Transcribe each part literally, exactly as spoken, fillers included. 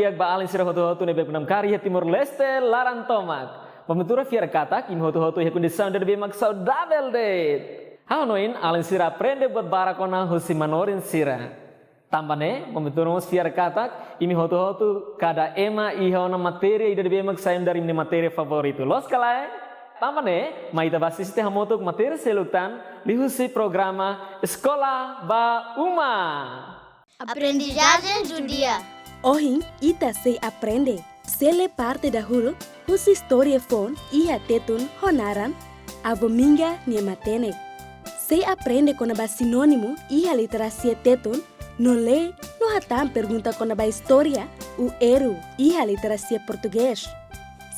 Di'ak ba alin sira hotu-hotu ne'ebé namkari iha Timor-Leste laran tomak. Ba Ventura fiar katak imi hotu-hotu iha kondisaun ida ne'ebé mak saudavel de'it. Ha'u hanoin alin sira aprende buat barak ona husi manorin sira. Tanba ne'e, Ba Ventura mós fiar katak imi hotu-hotu kada ema iha ona matéria ida ne'ebé mak sai imi-nia matéria favoritu. Loos ka lae? Tanba ne'e, mai ita bá asiste hamutuk matéria seluk tan liuhusi programa Eskola ba Uma. Aprendizajen do dia. Ohin ita sei aprende. Sei lee parte dahuluk husi istória foun iha Tetun ho naran Avó Minga nia Matenek. Sei aprende kona-ba sinónimu iha literasia Tetun, no lee no hatán pergunta kona-ba istória ou erru iha literasia Portugés.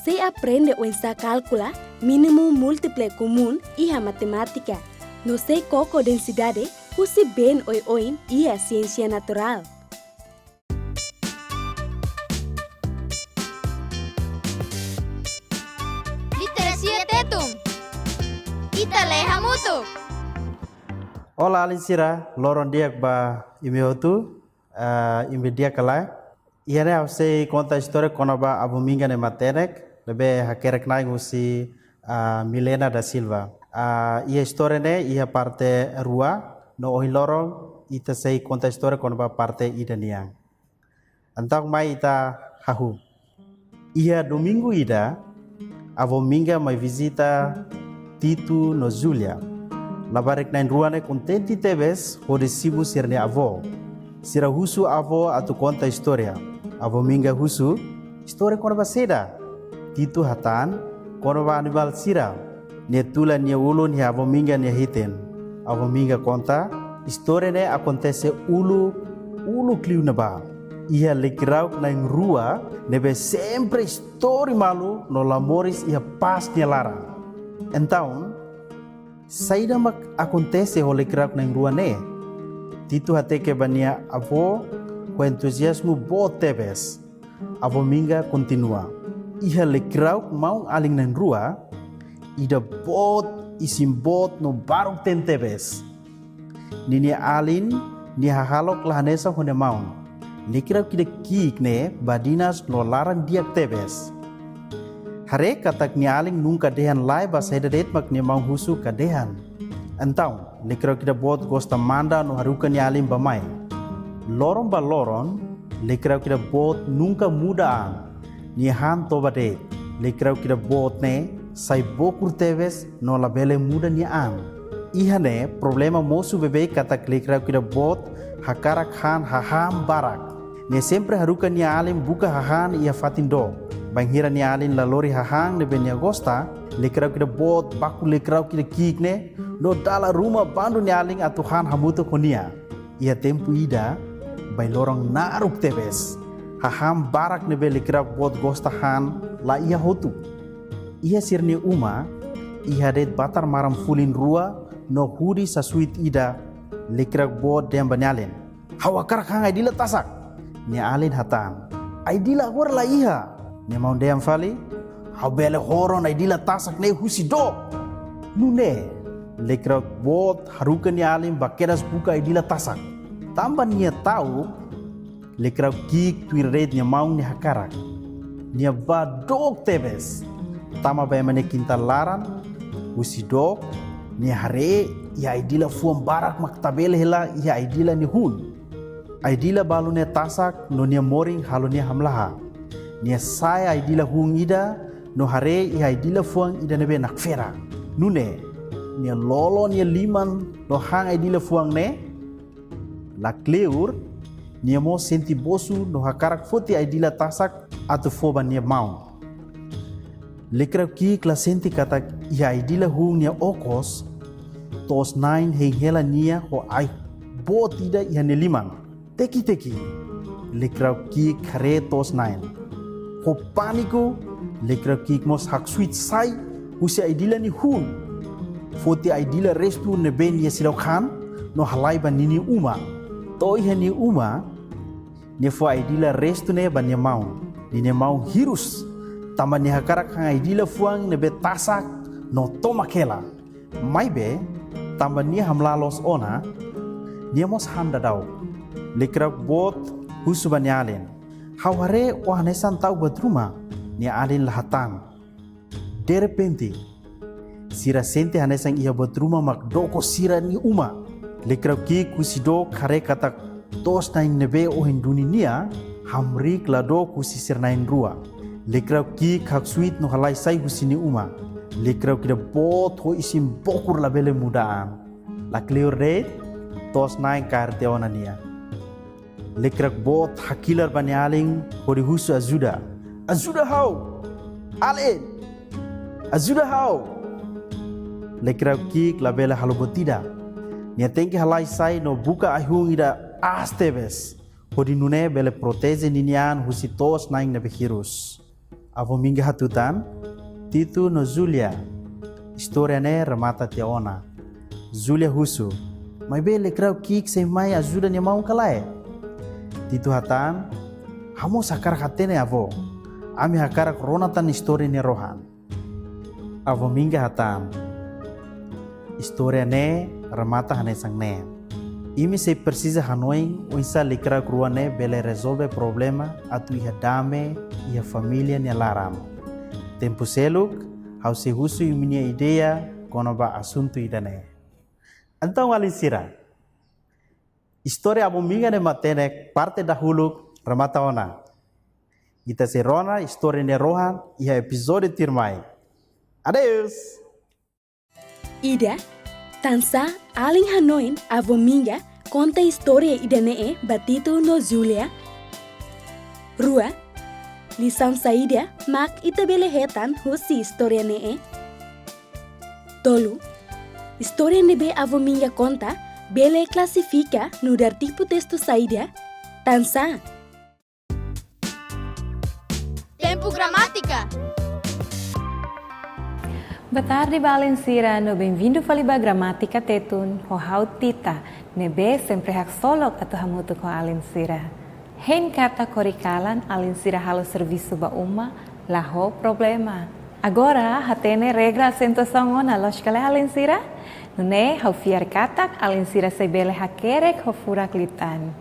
Sei aprende oinsá kalkula mínimu múltiplu komún iha matemátika, no sei koko densidade husi been oioin iha siénsia naturál. Literasia Tetun. Ita lee hamutuk. Olá, alin sira, loron di'ak ba imi hotu, ah, imi di'ak ka lae? Iha ne'e ha'u sei konta istória kona-ba Avó Minga nia Matenek, ne'ebé hakerek-na'in husi, ah, Milena da Silva. Ah, iha istória ne'e iha parte rua, no ohin loron ita sei konta istória kona-ba parte ida nian. Entaun mai ita hahú. Iha domingu ida, Avó Minga mai vizita Titu no Júlia. Labarik na'in-rua ne'e kontente tebes hodi simu sira-nia avó. Sira husu avó atu konta istória. Avó Minga husu, "Istória kona-ba saida?" Titu hatán, "Kona-ba animál sira." Nia tula nia ulun iha Avó Minga nia hitin. Avó Minga konta, "Istória ne'e akontese uluk, uluk liu ne'ebá. Iha lekirauk na'in-rua ne'ebé sempre istori malu no la moris iha pás nia laran." Entaun, saida mak akontese ho lekirauk na'in-rua ne'e? Titu hateke ba nia avó ho entuziazmu boot tebes. Avó Minga kontinua, "Iha lekirauk maun-alin na'in-rua, ida boot, isin boot no baruk-teen tebes. Ninia alin, nia hahalok la hanesan ho nia maun. Lekirauk ida ki'ik ne'e badinas no laran di'ak tebes. Haree katak nia alin nunka dehan lae ba saida de'it mak nia maun husu ka dehan. Entaun, lekirauk ida boot gosta manda no haruka nia alin bá-mai. Loron ba loron, lekirauk ida boot nunka muda an. Nia han toba de'it. Lekirauk ida boot ne'e sai bokur tebes no labele muda nia an." Iha ne'e problema mosu beibeik katak lekirauk ida boot hakarak han hahán barak. Nia sempre haruka nia alin buka hahán iha fatin dook. Bainhira nia alin la lori hahán ne'ebé nia gosta, lekirauk ida boot baku lekirauk ida ki'ik ne'e, no dala ruma bandu nia alin atu han hamutuk ho nia. Iha tempu ida, bailoron naruk tebes. Hahán barak ne'ebé lekirauk boot gosta han la iha hotu. Iha sira-nia uma, iha de'it batar maran fulin rua no hudi sasuit ida, lekirauk boot dehan ba nia alin, "Ha'u hakarak han ai-dila tasak." Nia alin hatán, "Ai-dila agora la iha." Nia maun dehan fali, "Ha'u bele horon ai-dila tasak ne'e husi dook." Nune'e, lekirauk boot haruka nia alin bá kedas buka ai-dila tasak. Tanba nia ta'uk, lekirauk ki'ik tuir de'it nia maun nia hakarak. Nia bá dook tebes. Tama ba ema nia kintál laran, husi dook, nia haree iha ai-dila fuan barak mak tabele hela iha ai-dila nia hun. Ai-dila balu ne'e tasak no nia morin halo nia hamlaha. Nia sa'e ai-dila hun ida no haree iha ai-dila fuan ida ne'ebé nakfera. Nune'e, nia lolo nia liman no han ai-dila fuan ne'e. La kleur, nia mós sente bosu no hakarak foti ai-dila tasak atu fó ba nia maun. Lekirauk ki'ik la sente katak iha ai-dila hun nia okos, to'os-na'in hein hela nia ho ai boot ida iha nia liman. Teki-teki, lekirauk ki'ik haree to'os-na'in. Ho pániku, lekirauk ki'ik mós haksoit sai husi ai-dila nia hun. Foti ai-dila restu ne'ebé nia seidauk han no halai ba ninia uma. To'o iha nia uma, nia fó ai-dila restu ne'e ba nia maun. Ninia maun hirus, tanba nia hakarak han ai-dila fuan ne'ebé tasak no tomak hela. Maibé, tanba nia hamlaha loos ona, nia mós han daudaun. Lekirauk boot husu ba nia alin, Ha'u haree ó hanesan ta'uk buat ruma, nia alin la hatán. Derrepente, sira sente hanesan iha buat ruma mak doko sira-nia uma. Lekirauk ki'ik husi dook haree katak to'os-na'in ne'ebé ohin duni nia, hamriik la dook husi sira na'in-rua. Lekirauk ki'ik haksoit no halai sai husi nia uma. Lekirauk ida boot ho isin bokur labele muda an. La kleur de'it, to'os-na'in kaer tiha ona nia. Lekirauk boot hakilar ba nia alin hodi husu ajuda. "Ajuda ha'u! Alin! Ajuda ha'u!" Lekirauk ki'ik labele halo buat ida. Nia tenke halai sai no buka ai-hun ida aas tebes, hodi nune'e bele proteje ninia an husi to'os-na'in ne'ebé hirus. Avó Minga hatutan, Tito no Júlia. Istória ne'e remata tiha ona. Júlia husu, "Maibé lekirauk ki'ik sei mai ajuda nia maun ka lae?" Tito hatán, "Ha'u mós hakarak hatene, avó. Ami hakarak rona tan istória nia rohan." Avó Minga hatán, "Istória ne'e remata hanesan ne'e. Imi sei presiza hanoin oinsá lekirauk rua ne'e bele rezolve problema atu iha dame iha família nia laran. Tempu seluk, ha'u sei husu imi-nia ideia kona-ba asuntu ida-ne'e." Entaun alin sira, istória Avó Minga ne'e matenek parte dahuluk remata ona. Ita sei rona istória nia rohan iha epizódiu tuirmai. Adeus! Ida, tansá alin hanoin Avó Minga konta istória ida-ne'e ba Tito no Júlia? Rua, lisaun saida mak ita bele hetan husi istória ne'e? Tolu, istória ne'ebé Avó Minga konta bele klasifika nu'udar tipu testu saida? Tansá? Tempu Gramátika. Boa tarde ba alin sira no benvindu fali ba Gramátika Tetun ho ha'u Tita, ne'ebé sempre haksolok atu hamutuk ho alin sira. Hein katak horikalan alin sira halo servisu ba uma, la ho problema. Agora hatene regra asentuasaun ona, loos ka lae alin sira? Nune'e ha'u fiar katak alin sira sei bele hakerek ho furak liután.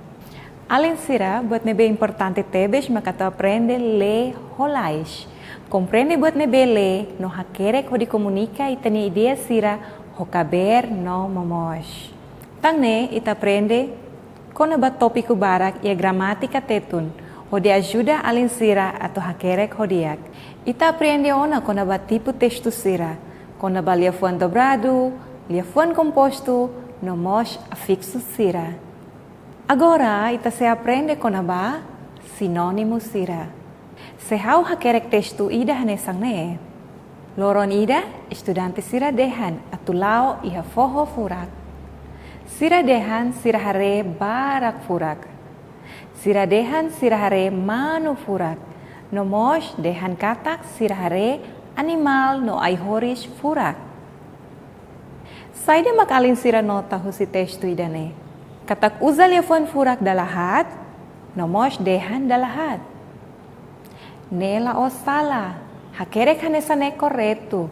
Alin sira, buat ne'ebé importante tebes mak atu aprende lee ho lais. Komprende buat ne'ebé lee no hakerek hodi komunika ita-nia ideia sira ho kabeer no momoos. Tan ne'e ita aprende kona-ba tópiku barak iha Gramátika Tetun, hodi ajuda alin sira atu hakerek ho di'ak. Ita aprende ona kona-ba tipu testu sira, kona-ba liafuan dobradu, liafuan kompostu, no mós afiksu sira. Agora, ita sei aprende kona-ba sinónimu sira. Se ha'u hakerek testu ida hanesan ne'e. Loron ida, estudante sira dehan atu la'o iha foho furak. Sira dehan sira haree barak furak. Sira dehan sira haree manu furak. No mós dehan katak sira haree animál no ai-horis furak. Saida mak alin sira nota husi testu ida-ne'e? Katak uza liafuan furak dala haat, no mós dehan dala haat. Ne'e la'ós sala, hakerek hanesan ne'e korretu.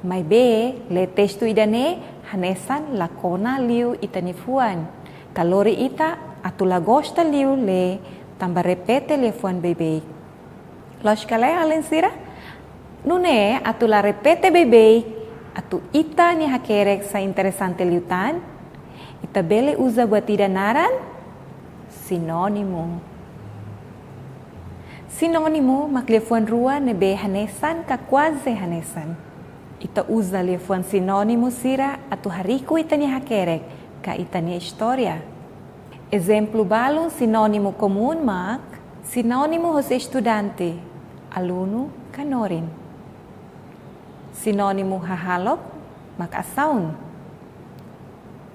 Maibé, lee testu ida-ne'e hanesan la kona liu ita-nia fuan. Ka lori ita atu la gosta liu lee, tanba repete liafuan beibeik. Loos ka lae alin sira? Nune'e atu la repete beibeik, atu ita-nia hakerek sai interesante liután, ita bele uza buat ida naran sinónimu. Sinónimu mak liafuan rua ne'ebé hanesan ka kuaze hanesan. Ita uza liafuan sinónimu sira atu hariku ita-nia hakerek ka ita-nia istória. Ezemplu balun sinónimu komún mak: sinónimu hosi estudante, alunu ka norin. Sinónimu hahalok mak asaun.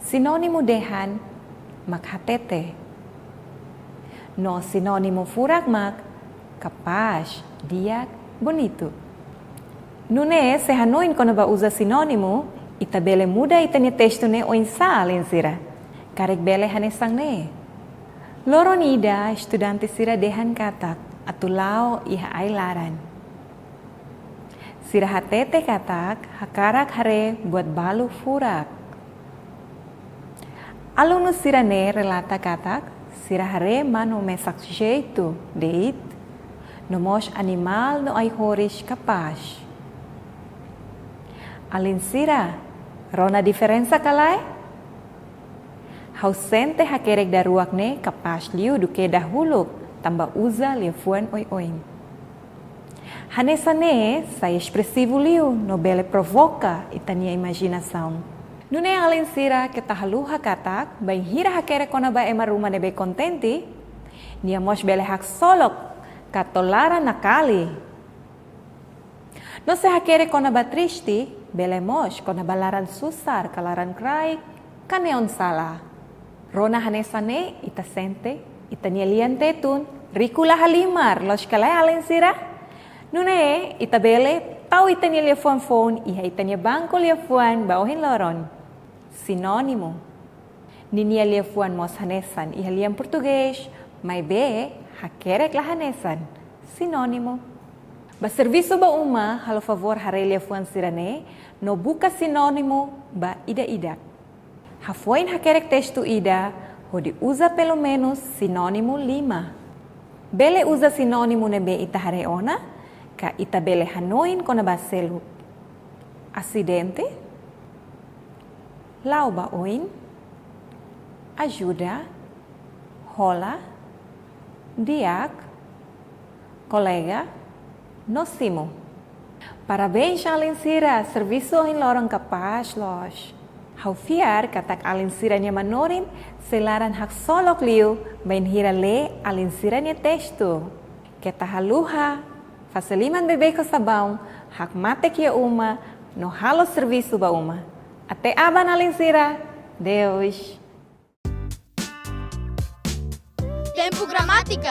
Sinónimu dehan mak hatete. No sinónimu furak mak kapás, di'ak, bonitu. Nune'e, se hanoin kona-ba uza sinónimu, ita bele muda ita-nia testu ne'e oinsá, alin sira? Karik bele hanesan ne'e. Loron ida, estudante sira dehan katak atu la'o iha ai-laran. Sira hatete katak hakarak haree buat balu furak. Alunu sira-ne'e relata katak sira haree manu mesak jeitu de'it, No mós animál no ai-horis kapás. Alin sira, rona diferensa ka lae? Ha'u sente hakerek daruak ne'e kapás liu duké dahuluk, tanba uza liafuan oioin. Hanesan ne'e sai espresivu liu no bele provoka ita-nia imajinasaun. Nune'e alin sira, keta haluha katak bainhira hakerek kona-ba ema ruma ne'ebé kontente, nia mós bele haksolok ka to'o laran nakali. No se hakerek kona-ba triste, bele mós kona-ba laran susar ka laran kraik, ka neon sala. Rona hanesan ne'e ita sente, ita-nia lian Tetun riku la halimar, loos ka lae alin sira? Nune'e ita bele tau ita-nia liafuan foun iha ita-nia banku liafuan ba ohin loron. Sinónimu. Ninia liafuan mós hanesan iha lian Portugés, maibé hakerek la hanesan. Sinónimu. Ba servisu ba uma, halo favór haree liafuan sira-ne'e no buka sinónimu ba ida-idak. Hafoin hakerek testu ida, hodi uza pelumenus sinónimu lima. Bele uza sinónimu ne'ebé ita haree ona, ka ita bele hanoin kona-ba seluk. Asidente, la'o ba oin, ajuda, hola, di'ak, kolega, no simu. Parabéns alin sira, servisu ohin loron kapás loos. Ha'u fiar katak alin sira-nia manorin sei laran haksolok liu bainhira lee alin sira-nia testu. Keta haluha, fase liman beibeik ho sabaun, hakmatek iha uma, no halo servisu ba uma. Até aban alin sira, adeus. Tempu Gramátika.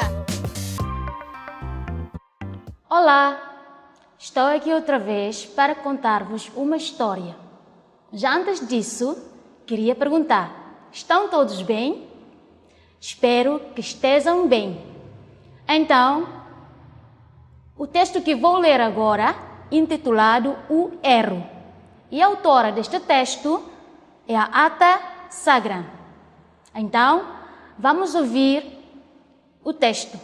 Olá! Estou aqui outra vez para contar-vos uma história. Mas antes disso, queria perguntar: estão todos bem? Espero que estejam bem. Então, o texto que vou ler agora, intitulado O Erro, e a autora deste texto é a Ata Sagra. Então, vamos ouvir o texto.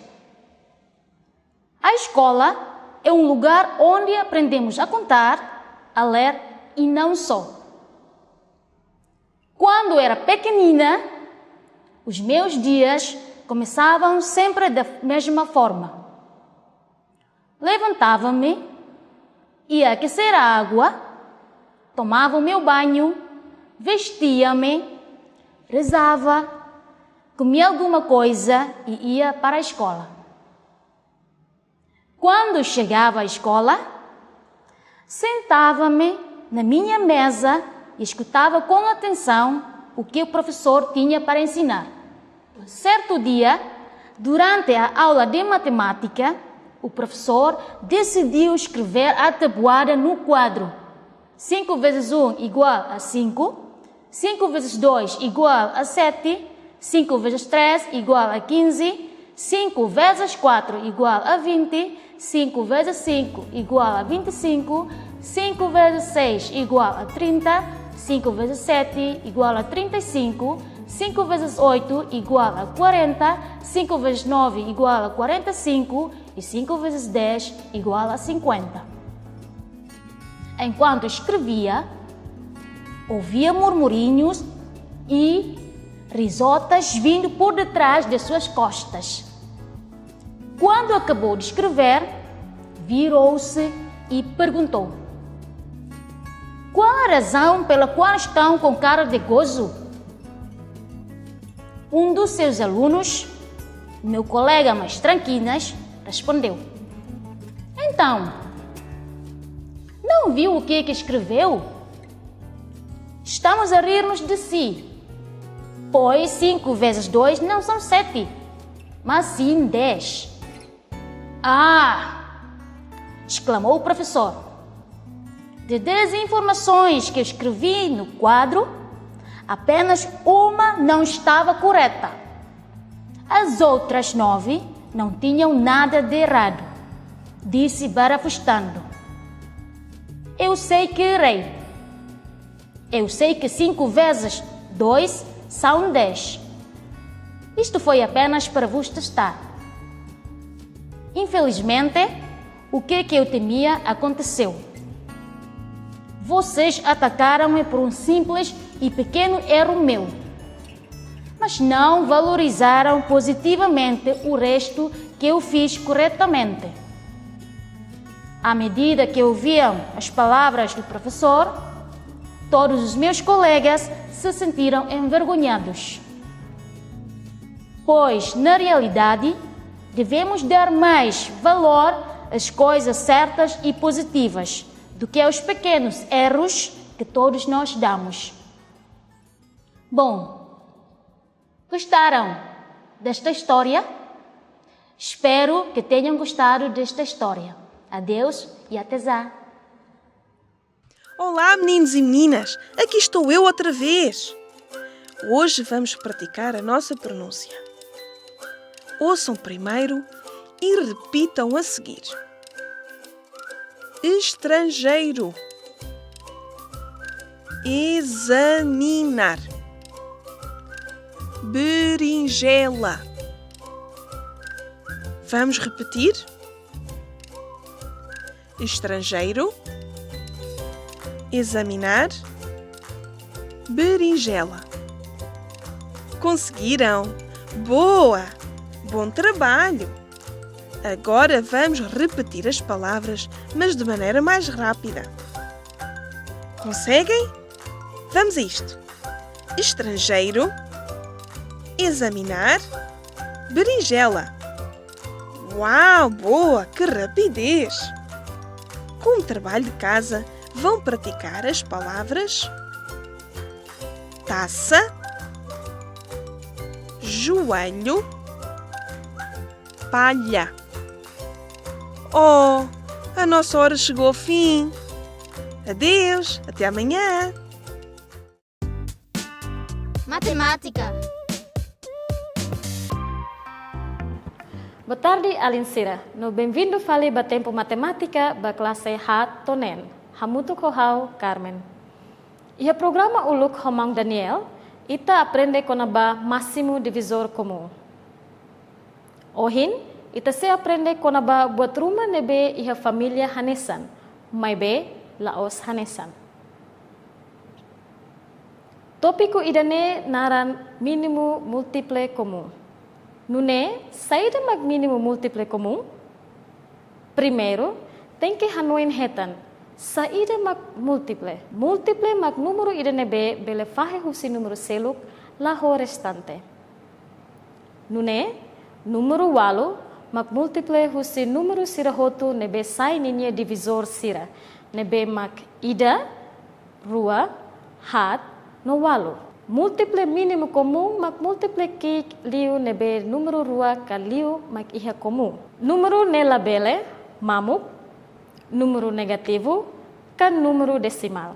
A escola é um lugar onde aprendemos a contar, a ler e não só. Quando era pequenina, os meus dias começavam sempre da mesma forma. Levantava-me, ia aquecer a água, tomava o meu banho, vestia-me, rezava, comia alguma coisa e ia para a escola. Quando chegava à escola, sentava-me na minha mesa e escutava com atenção o que o professor tinha para ensinar. Certo dia, durante a aula de matemática, o professor decidiu escrever a tabuada no quadro. Cinco vezes um igual a cinco, cinco vezes dois igual a sete, cinco vezes três igual a quinze, cinco vezes quatro igual a vinte, cinco vezes cinco igual a vinte e cinco, cinco vezes seis igual a trinta, cinco vezes sete igual a trinta e cinco, cinco vezes oito igual a quarenta, cinco vezes nove igual a quarenta e cinco e cinco vezes dez igual a cinquenta. Enquanto escrevia, ouvia murmurinhos e risotas vindo por detrás de suas costas. Quando acabou de escrever, virou-se e perguntou: "Qual a razão pela qual estão com cara de gozo?" Um dos seus alunos, meu colega mais traquinas, respondeu: "Então, não viu o que é que escreveu? Estamos a rir-nos de si, pois cinco vezes dois não são sete, mas sim dez." "Ah!", exclamou o professor. "De dez informações que eu escrevi no quadro, apenas uma não estava correta. As outras nove não tinham nada de errado", disse barafustando. "Eu sei que errei. Eu sei que cinco vezes dois são dez. Isto foi apenas para vos testar." Infelizmente, o que que eu temia aconteceu. Vocês atacaram-me por um simples e pequeno erro meu, mas não valorizaram positivamente o resto que eu fiz corretamente. À medida que ouviam as palavras do professor, todos os meus colegas se sentiram envergonhados. Pois, na realidade, devemos dar mais valor às coisas certas e positivas do que aos pequenos erros que todos nós damos. Bom, gostaram desta história? Espero que tenham gostado desta história. Adeus e até já! Olá, meninos e meninas! Aqui estou eu outra vez! Hoje vamos praticar a nossa pronúncia. Ouçam primeiro e repitam a seguir: estrangeiro, examinar, berinjela. Vamos repetir? Estrangeiro, examinar, berinjela. Conseguiram? Boa! Bom trabalho! Agora vamos repetir as palavras, mas de maneira mais rápida. Conseguem? Vamos a isto. Estrangeiro, examinar, berinjela. Uau, boa, que rapidez! Como trabalho de casa, vão praticar as palavras taça, joelho, palha. Oh, a nossa hora chegou ao fim. Adeus, até amanhã. Matemátika. Boa tarde, alin sira. No benvindu fali ba tempu matemátika ba klase haat to'o neen. Hamutuk ho ha'u, Carmen. Iha programa uluk ho maun Daniel, ita aprende kona-ba másimu divizór komún. Ohin, ita sei aprende kona-ba buat ruma ne'ebé iha família hanesan, maibé la'ós hanesan. Tópiku ida-ne'e naran mínimu múltiplu komún. Nune'e, saida mak mínimu múltiplu komún? Primeiru, tenke hanoin hetan, saida mak múltiplu? Múltiplu mak númeru ida ne'ebé bele fahe husi númeru seluk la ho restante. Nune'e, númeru ualu mak múltiplu husi númeru sira hotu ne'ebé sai ninia divizór sira, ne'ebé mak ida, rua, haat, no ualu. Múltiplu mínimu komún mak múltiplu ki'ik liu ne'ebé númeru rua ka liu mak iha komún. Númeru ne'e labele mamuk, númeru negativu, ka númeru desimál.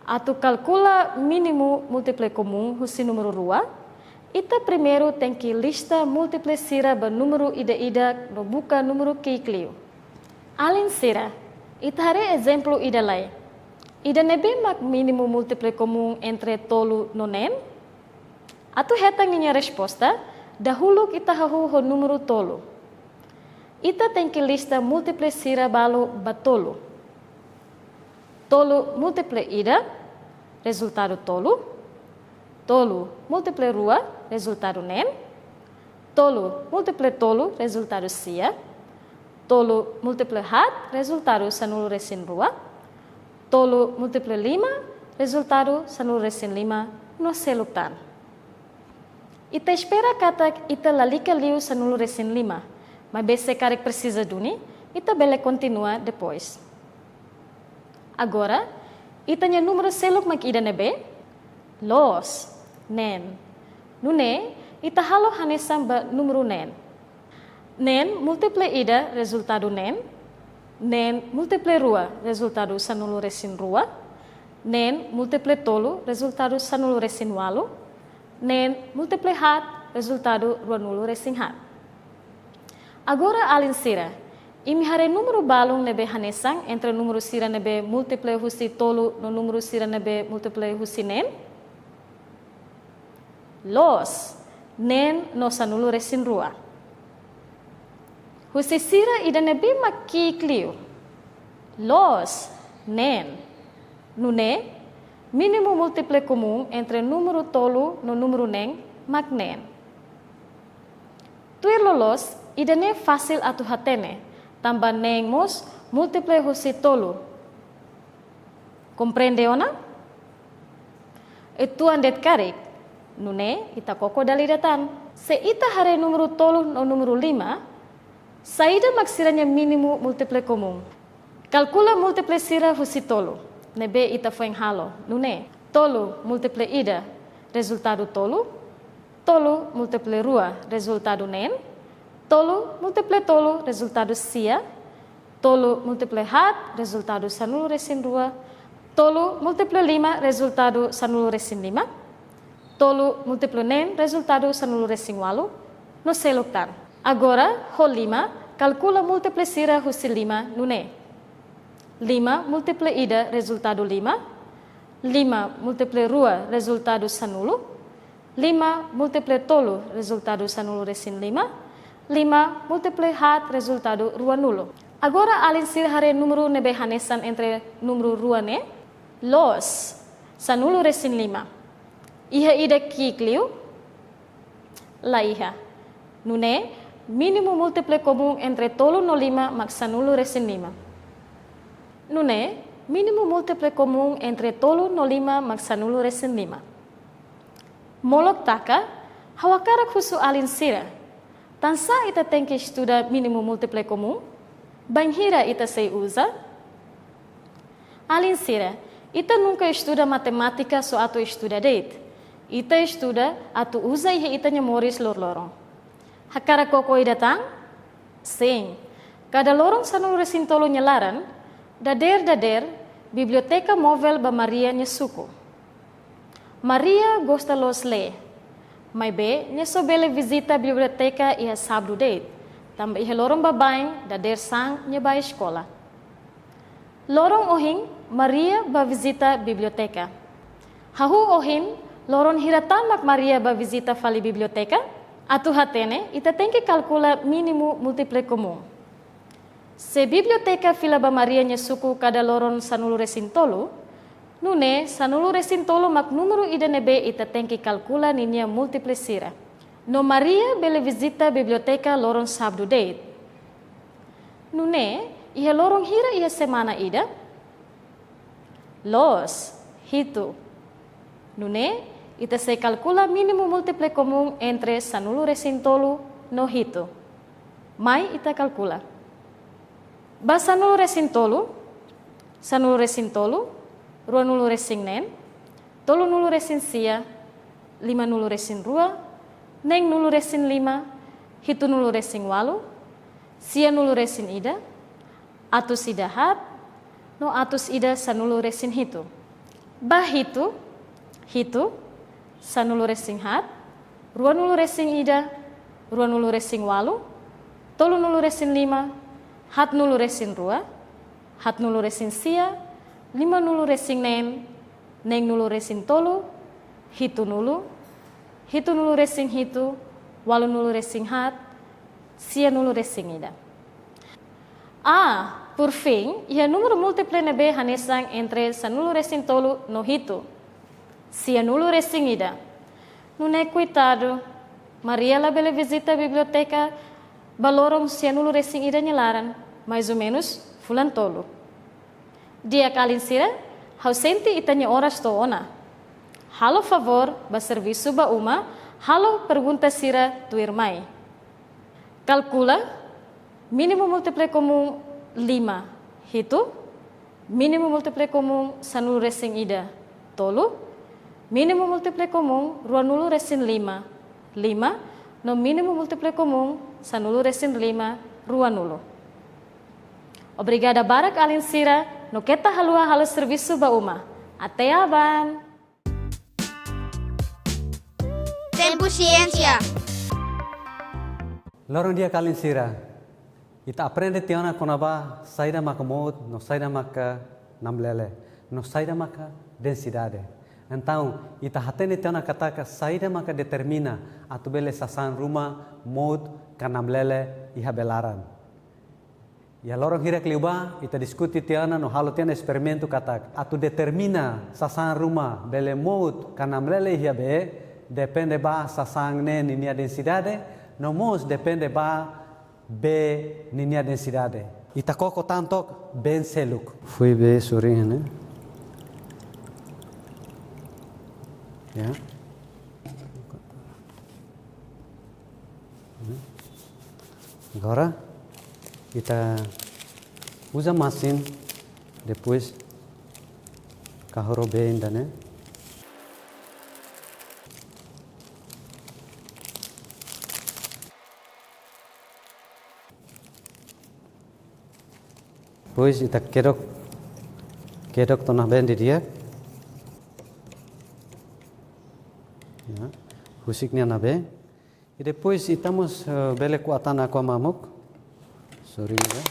Atu kalkula mínimu múltiplu komún husi númeru rua, ita primeiru tenke lista múltiplu sira ba númeru ida-idak no buka númeru ki'ik liu. Alin sira, ita haree ezemplu ida lai. Ida ne'ebé mak mínimu múltiplu komún entre tolu no neen? Atu hetan ninia resposta, dahuluk ita hahú ho númeru tolu. Ita tenke lista múltiplu sira balu ba tolu. Tolu múltiplu ida, rezultadu tolu. Tolu múltiplu rua, rezultadu neen. Tolu múltiplu tolu, rezultadu sia. Tolu múltiplu haat, rezultadu sanulu-resin-rua. Tolu múltiplu lima, rezultadu sanulu-resin-lima, no seluk tan. Ita espera katak ita lalika liu sanulu-resin-lima, maibé se karik presiza duni, ita bele kontinua depois. Agora, ita-nia númeru seluk mak ida ne'ebé? Loos, neen. Nune'e, ita halo hanesan ba númeru neen. Neen múltiplu ida, rezultadu neen. Neen múltiplu rua, rezultadu sanulu-resin-rua. Neen múltiplu tolu, rezultadu sanulu-resin-ualu. Neen múltiplu haat, rezultadu ruanulu-resin-haat. Agora, alin sira, imi haree númeru balun ne'ebé hanesan entre númeru sira ne'ebé múltiplu husi tolu no númeru sira ne'ebé múltiplu husi neen? Loos, neen no sanulu-resin-rua. Husi sira ida ne'ebé mak ki'ik liu? Loos, neen. Nune'e, mínimu múltiplu komún entre númeru tolu no númeru neen mak neen. Tuir loloos, ida-ne'e fasil atu hatene, tanba neen mós múltiplu husi tolu. Komprende ona? Uitoan de'it karik, nune'e ita koko dala ida tan. Se ita haree númeru tolu no númeru lima, saida mak sira-nia mínimu múltiplu komún? Kalkula múltiplu sira husi tolu ne'ebé ita foin halo, nune'e: tolu múltiplu ida, rezultadu tolu. Tolu múltiplu rua, rezultadu neen. Tolu múltiplu tolu, rezultadu sia. Tolu múltiplu haat, rezultadu sanulu-resin-rua. Tolu múltiplu lima, rezultadu sanulu-resin-lima. Tolu múltiplu neen, rezultadu sanulu-resin-ualu. No seluk tan. Agora, ho lima, kalkula múltiplu sira husi lima, nune'e: lima múltiplu ida, rezultadu lima. Lima múltiplu rua, rezultadu sanulu. Lima múltiplu tolu, rezultadu sanulu-resin-lima. Lima múltiplu haat, rezultadu ruanulu. Agora alin sira haree númeru ne'ebé hanesan entre númeru rua ne'e? Loos, sanulu-resin-lima. Iha ida ki'ik liu? La iha. Nune'e, mínimu múltiplu komún entre tolu no lima mak sanulu-resin-lima. Nune'e, mínimu múltiplu komún entre tolu no lima mak sanulu-resin-lima. Molok taka, ha'u hakarak husu alin sira: tansá ita tenke estuda mínimu múltiplu komún? Bainhira ita sei uza? Alin sira, ita nunka estuda matemátika só atu estuda de'it. Ita estuda atu uza iha ita-nia moris loroloron. Hakarak koko ida tan? Sin. Kada loron sanulu-resin-tolu nia laran, dadeer-dadeer, biblioteka móvel ba Maria nia suku. Maria gosta loos lee. Maibé, nia só bele vizita biblioteka iha sábadu de'it, tanba iha loron baibain, dadeer-saan, nia bá eskola. Loron ohin, Maria bá vizita biblioteka. Hahú ohin, loron hira tan mak Maria bá vizita fali biblioteka? Atu hatene, ita tenke kalkula mínimu múltiplu komún. Se biblioteka fila ba Maria nia suku kada loron sanulu-resin-tolu, nune'e sanulu-resin-tolu mak númeru ida ne'ebé ita tenke kalkula ninia múltiplu sira. No Maria bele vizita biblioteka loron sábadu de'it. Nune'e, iha loron hira iha semana ida? Loos, hitu. Nune'e, ita sei kalkula mínimu múltiplu komún entre sanulu-resin-tolu no hitu. Mai ita kalkula. Ba sanulu-resin-tolu, sanulu-resin-tolu, ruanulu-resin-neen, tolunulu-resin-sia, limanulu-resin-rua, neenulu-resin-lima, hitunulu-resin-ualu, sianulu-resin-ida, atus ida haat, no atus ida sanulu-resin-hitu. Ba hitu, hitu, sanulu-resin-haat, ruanulu-resin-ida, ruanulu-resin-ualu, tolunulu-resin-lima, haatnulu-resin-rua, haatnulu-resin-sia, limanulu-resin-neen, neenulu-resin-tolu, hitunulu, hitunulu-resin-hitu, ualunulu-resin-haat, sianulu-resin-ida. Ah, por fim, iha númeru múltiplu ne'ebé hanesan entre sanulu-resin-tolu no hitu. Sianulu-resin-ida. Nune'e koitadu, Maria labele vizita biblioteka ba loron sianulu-resin-ida nia laran, mais ou menos fulan tolu. Di'ak alin sira, ha'u sente ita-nia oras to'o ona. Halo favór, bá servisu ba uma, halo pergunta sira tuirmai. Kalkula, mínimu múltiplu komún lima, hitu, mínimu múltiplu komún sanulu-resin-ida, tolu, mínimu múltiplu komún ruanulu-resin-lima, lima, no mínimu múltiplu komún sanulu-resin-lima, ruanulu. Obrigada barak alin sira, no keta haluha halo servisu ba uma. Até aban! Tempu Siénsia. Loron di'ak alin sira. Ita aprende tiha ona kona-ba saida maka mout no saida maka namlele, no saida maka densidade. Entaun, ita hatene tiha ona katak saida maka determina atu bele sasán ruma mout ka namlele iha bee laran. Iha loron hirak liubá, ita diskute tiha ona no halo tiha ona esperimentu katak atu determina sasán ruma bele mout ka namlele iha bee, depende ba sasán ne'e ninia densidade, no mós depende ba bee ninia densidade. Ita koko tan took been seluk. Fui bee sorin ne'e. Ya. Agora, ita uza masin, depois kahur bee ida-ne'e. Depois ita kedok, kedok to'o iha been didi'ak. Ya. Husik nia iha bee. I depois ita mós, eh, bele ko'a tan aqua mamuk. Sorin ne'e.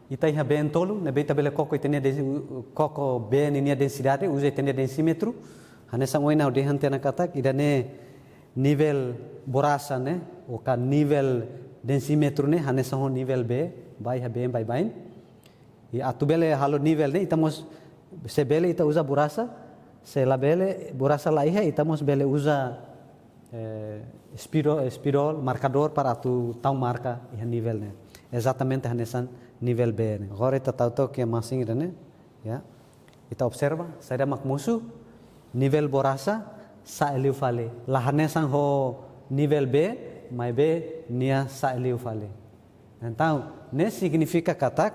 Ita iha been tolu, ne'ebé ita bele koko ita-nia densi-, koko bee ninia densidade, uza ita-nia densímetru. Hanesan ohin ha'u dehan tiha ona katak, ida-ne'e nivel borraxa ne'e, ou ka nivel densímetru ne'e, hanesan ho nivel bee, ba iha been baibain. I atu bele halo nivel ne'e, ita mós, se bele ita uza borraxa, se labele, borraxa la iha, ita mós bele uza, eh, spidol, spidol, markadór para atu tau marka iha nivel ne'e. Ezatamente hanesan nivel bee ne'e. Agora ita tau took iha masin ida-ne'e, ya. Ita observa, saida mak mosu, nivel borraxa sa'e liu fali. La hanesan ho nivel bee, maibé nia sa'e liu fali. Entaun, ne'e signifika katak,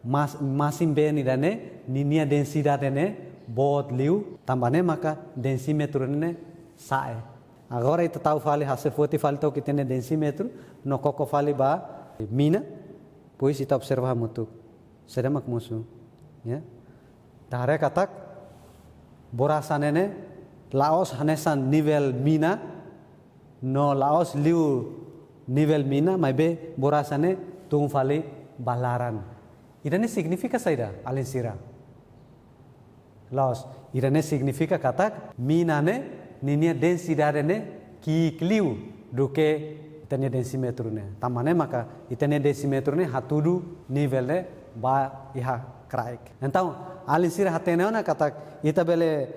mas-, masin bee ida-ne'e, ninia densidade ne'e boot liu, tanba ne'e maka densímetru ne'e sa'e. Agora ita tau fali, hase'e foti fali took ita-nia densímetru, no koko fali ba mina, depois ita observa hamutuk. Saida mak mosu, ya. Ita haree katak, borraxa ne'e ne'e, la'ós hanesan nivel mina, no la'ós liu nivel mina, maibé borraxa ne'e tun fali ba laran. Ida-ne'e signifika saida, alin sira? La'ós, ida-ne'e signifika katak, mina ne'e, ninia densidade ne'e, ki'ik liu, duké ita-nia densímetru ne'e. Tanba ne'e maka, ita-nia densímetru ne'e, hatudu nivel ne'e, ba iha kraik. Entaun, alin sira hatene ona katak, ita bele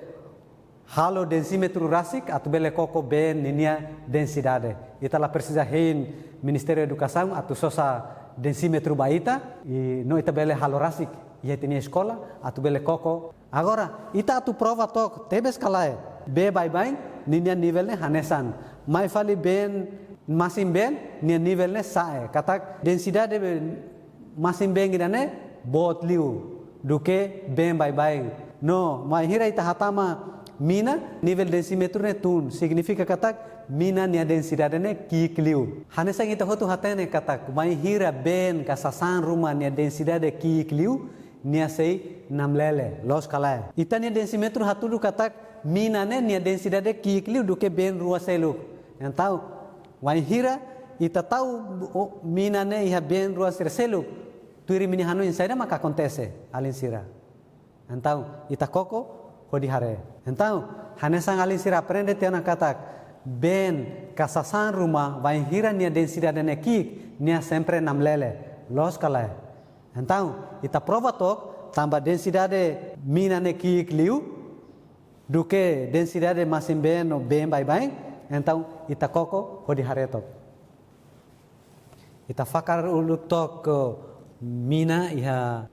halo densímetru rasik, atu bele koko been ninia densidade. Ita la presiza hein Ministériu Edukasaun atu sosa densímetru ba ita, i no ita bele halo rasik iha ita-nia eskola, atu bele koko. Agora, ita atu prova took, tebes ka lae, bee baibain, ninia nivel ne'e hanesan. Mai fali been, masin been, nia nivel ne'e sa'e. Katak densidade be-, masin been ida-ne'e, boot liu, duké been baibain. No, wainhira ita hatama mina, nivel densímetru ne'e tun. Signifika katak, mina nia densidade ne'e ki'ik liu. Hanesan ita hotu hatene katak, wainhira been ka sasán ruma nia densidade ki'ik liu, nia sei namlele, loos ka lae. Ita-nia densímetru hatudu katak, mina ne'e nia densidade ki'ik liu duké been rua seluk. Entaun, wainhira ita tau, o, mina ne'e iha been rua sira seluk, tuir imi-nia hanoin saida mak akontese, alin sira? Entaun, ita koko hodi haree. Entaun, hanesan alin sira aprende tiha ona katak, been ka sasán ruma wainhira nia densidade ne'e ki'ik, nia sempre namlele, loos ka lae. Entaun, ita prova took, tanba densidade mina ne'e ki'ik liu, duké densidade masin been no been baibain, entaun ita koko hodi haree took. Ita fakar uluk took mina iha.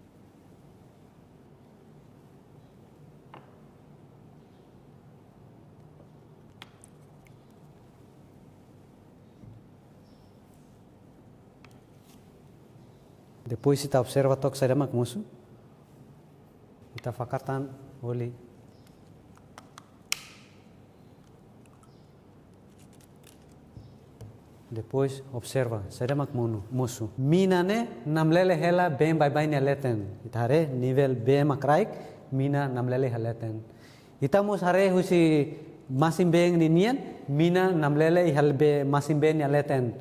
Depois ita observa took saida mak mosu. Ita fakar tan, oli. Depois observa, saida mak monu, mosu. Mina ne'e namlele hela been baibain nia leten. Ita haree, nivel bee mak kraik, mina namlele iha leten. Ita mós haree husi masin been ninian, mina namlele iha bee masin been nia leten.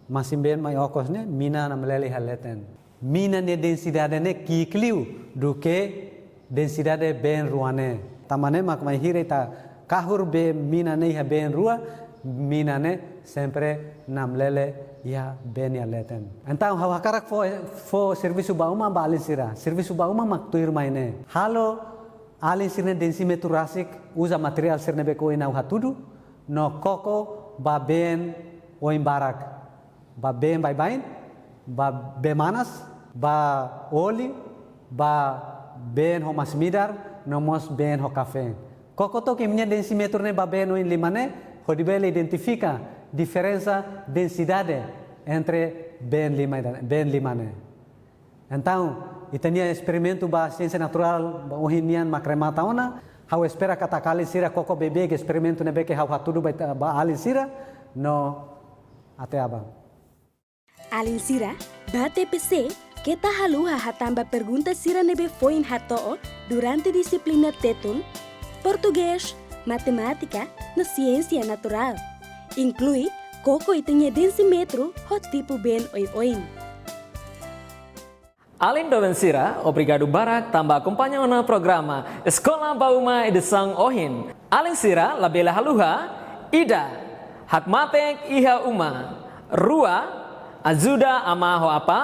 Masin-been mai okos ne'e, mina namlele iha leten. Mina nia densidade ne'e ki'ik liu duké densidade been rua ne'e. Tanba ne'e mak bainhira ita kahur been mina ne'e iha been rua, mina ne'e sempre namlele iha been nia leten. Entaun, ha'u hakarak fó, fó servisu ba uma, ba alin sira. Servisu ba uma mak tuirmai ne'e. Halo alin sira-nia densímetru rasik, uza materiál sira ne'ebé ke ohin ha'u hatudu, no koko ba been oin barak. Ba been baibain, ba bee manas, ba oli, ba been ho masin-midar, no mós been ho kafé. Koko took imi-nia densímetru ne'e ba been oin lima ne'e, hodi bele identifika diferensa densidade entre been lima ida, been lima ne'e. Entaun, ita-nia esperimentu ba siénsia naturál, ba ohin nian mak remata ona. Ha'u espera katak alin sira koko beibeik esperimentu ne'ebé ke ha'u hatudu ba ita, ba alin sira, no até aban. Alin sira, ba T P C, keta haluha hatán ba pergunta sira ne'ebé foin hato'o durante dixiplina Tetun, Portugés, Matemátika, no Siénsia Naturál. Inklui koko ita-nia densímetru ho tipu been oioin. Alin doben sira, obrigadu barak tanba akompaña ona programa Eskola ba Uma edisaun ohin. Alin sira labele haluha: ida, hakmatek iha uma; rua, ajuda amá ho apá;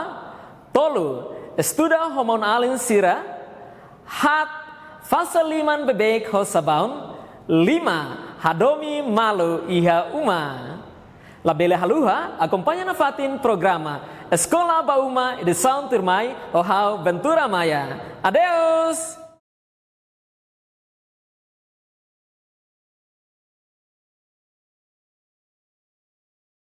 tolu, estuda ho maun-alin sira; haat, fase liman beibeik ho sabaun; lima, hadomi malu iha uma. Labele haluha akompaña nafatin programa Eskola ba Uma edisaun tuirmai ho ha'u, Ventura Maia. Adeus!